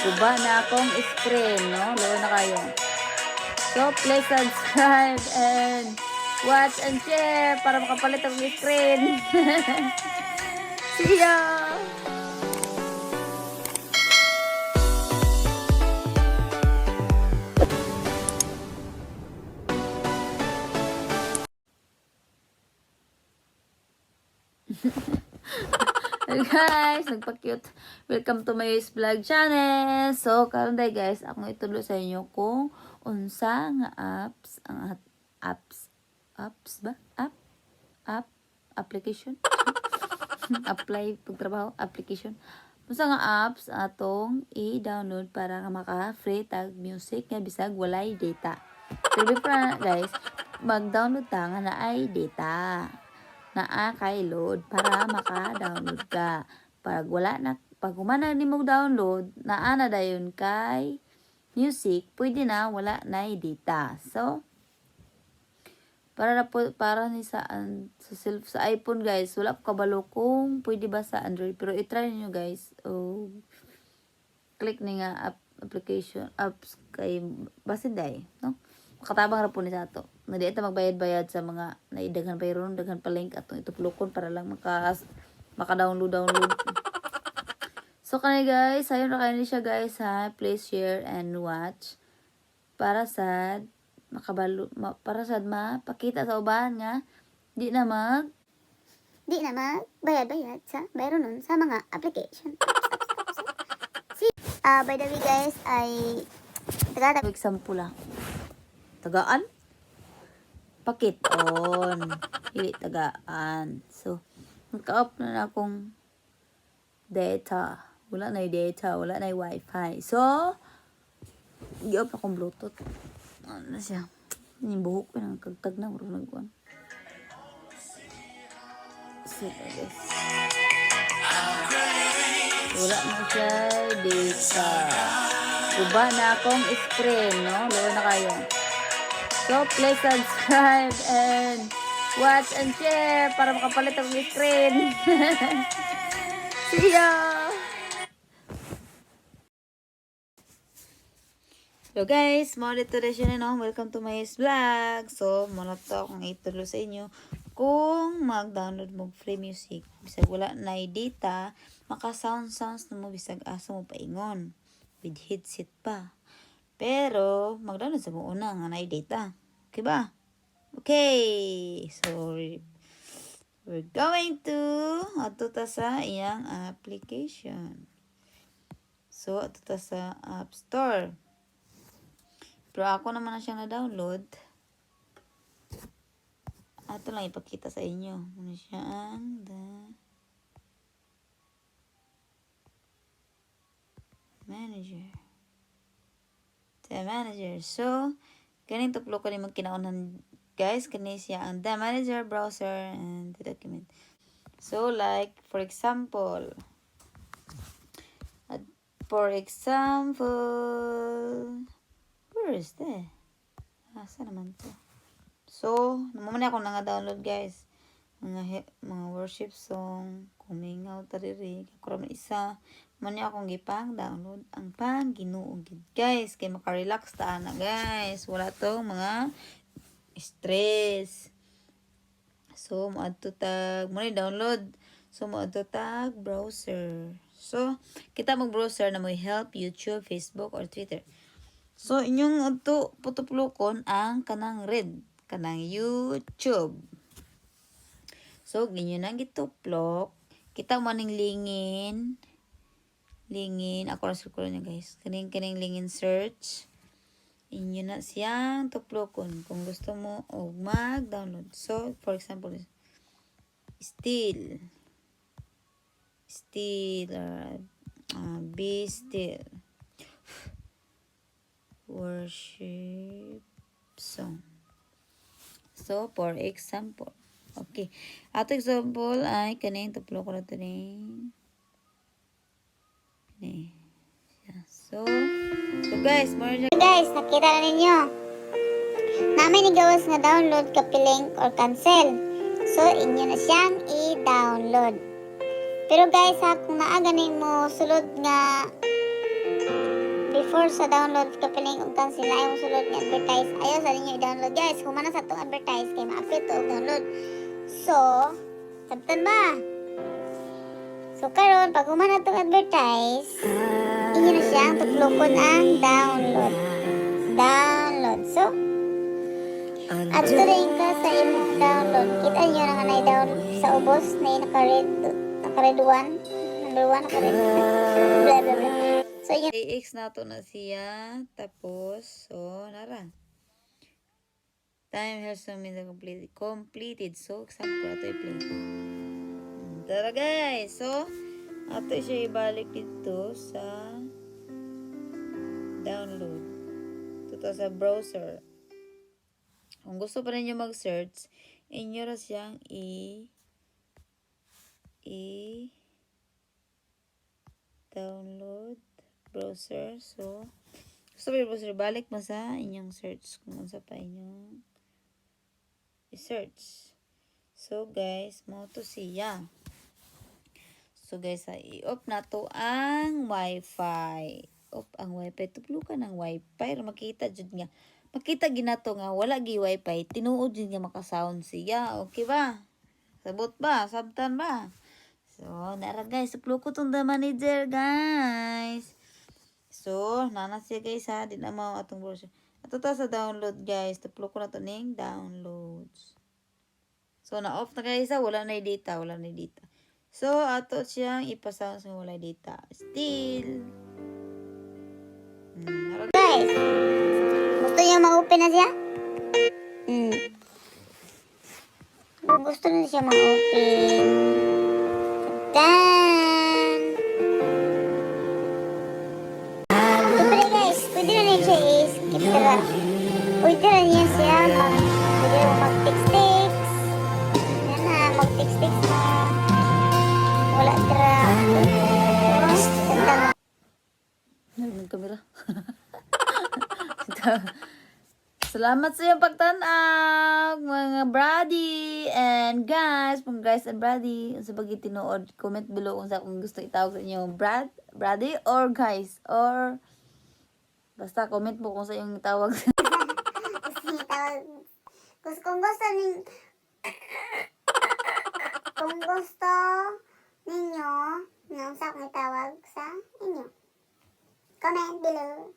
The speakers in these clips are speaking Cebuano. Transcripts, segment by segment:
Guba na akong screen, no? Luoy na kayo. So, please subscribe and watch and share para makapalit akong screen. See ya! Hey guys, nagpa-cute. Welcome to my vlog channel. So, karon day guys, akong itulo sa inyo kung unsa nga apps ang apps apps ba? App app application apply pagtrabaho application. Unsa nga apps atong i-download para nga maka free tag music nga bisag walay data. Pero before na, guys, mag-download ta nga naay data naa kay load para maka-download ka. Pag wala na, pag humana ni mo download, naa na dayon kay music, pwede na wala na data. So, para na po, para ni sa, sa self, sa iPhone guys, wala ko kabalo kung pwede ba sa Android, pero i-try niyo guys. O, click ni nga app, application apps kay basin day, no? Makatabang ra po ni sa ato. Na di ita magbayad-bayad sa mga naidaghan pa ron, daghan pa link atong ituplokon para lang maka maka-download download. So kani guys, sayon ra kayo ni siya guys ha. Please share and watch para sa makabalo ma, para sad mapakita sa uban nga di na mag Di na magbayad-bayad sa bayro nun sa mga application. Apps, apps, apps. See, by the way guys, ay taga example lang. Tagaan? Pakit on. Dili tagaan. So, naka-off na na akong data. Wala na yung data. Wala na yung wifi. So, gi-off na akong Bluetooth. Ano na siya? Yung buhok ko nang kagtag na. Murag nagkuhan. So, guys. Wala na siya data. Guba na akong screen, no? Luoy na kayo. So, please subscribe and watch and share para makapalit akong screen. See ya! So guys, mo dito na siya no? Welcome to my vlog. So, muna to akong itulo sa inyo kung mag-download mo free music. Bisag wala na data, maka sound sounds na mo bisag asa mo paingon with headset pa. Pero mag-download sa mo una nga naay data. Okay ba? Okay. So we're going to adto ta sa iyang application. So adto ta sa App Store. Pero ako naman na siya na-download. Ato lang ipakita sa inyo. Ano siya ang the manager. The manager. So, ganing tuplo ko ni magkinaunhan guys. Kani siya ang the manager browser and the document. So, like, for example, at for example, where is that? Asa naman to? So, naman ako na nga download guys. Mga mga worship song, kumingaw tariri, ako ra man isa. Man niya akong gipang download ang pang Ginoo gid guys kay maka-relax ta na guys. Wala tong mga stress. So, moadto tag mo ni download. So, moadto tag browser. So, kita mag browser na mo help YouTube, Facebook or Twitter. So, inyong adto putuplokon ang kanang red, kanang YouTube. So, inyo nang gituplok. Kita mo ning lingin. Lingin. Ako ra circle niya guys. Kaning kaning lingin search. Inyo na siyang tuplokon kung gusto mo og mag-download. So, for example, still. Still. Be still. Worship song. So, for example. Okay. Ato example ay kaning tuplo ko na ito ni. Ni. Yeah. So, so guys, more na Guys, nakita na ninyo. Namin ni gawas nga download, copy link or cancel. So, inyo na siyang i-download. Pero guys ha, kung naa gani mo sulod nga Before sa download kapiling og cancel, ayaw sulod nga advertise. Ayaw sa ninyo i-download, guys. Humana sa atong advertise kay ma-appeal to og download. So, sabtan ba? So karon pag human na tong advertise, inyo na siyang tuklokon ang download. Download. So, adto rin ka sa imong download. Kita niyo na nga na download sa ubos na naka-red, naka-red 1, number 1, naka-red. Blah blah blah. So inyo AX na to na siya. Tapos, so, nara. Time has been completed. Completed. So, example, ato i-play. Tara, guys. So, ato siya ibalik dito sa download. Dito sa browser. Kung gusto pa ninyo mag-search, inyo ra siyang i download browser. So, gusto pa yung browser, balik mo sa inyong search kung unsa pa inyong i-search. So, guys, mao to siya. So, guys, ha, i-off na to ang wifi. Off ang wifi. Tuplukan ang wifi. Ra makita jud nga. Makita ginato nga wala gi wifi. Tinuod jud nga makasound siya. Okay ba? Sabot ba? Sabtan ba? So, nara, guys. Tuplo ko tong the manager, guys. So, nana siya, guys, ha. Di na mao atong browser. Ato ta sa download, guys. Tuplo ko na to ning downloads. So, na-off na, guys, ha. Wala na yung data. Wala na yung data. So, ato siyang ipasound sa wala data. Still. Nara- Guys, gusto niyo ma-open na siya? Kung gusto niyo siya ma-open, dan! Siyempre, guys, pwede na rin siya i-skip tara. Pwede na niya siya pwede mo mag-text-text. Yan na, mag-text-text na. Wala tara. So, ganda. Narinig kamera. Salamat sa iyong pagtanaw, mga brady and guys, mga guys and brady. Sa pag tinuod, comment below kung sa kung gusto itawag sa inyo, brad, brady or guys or basta comment mo kung sa iyong tawag. Gusto niya tawag. Kung gusto ninyo nga sa akong itawag sa inyo. Comment below.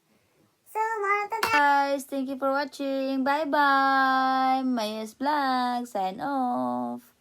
So, mga to Guys, thank you for watching. Bye-bye. Mayes Vlog. Sign off.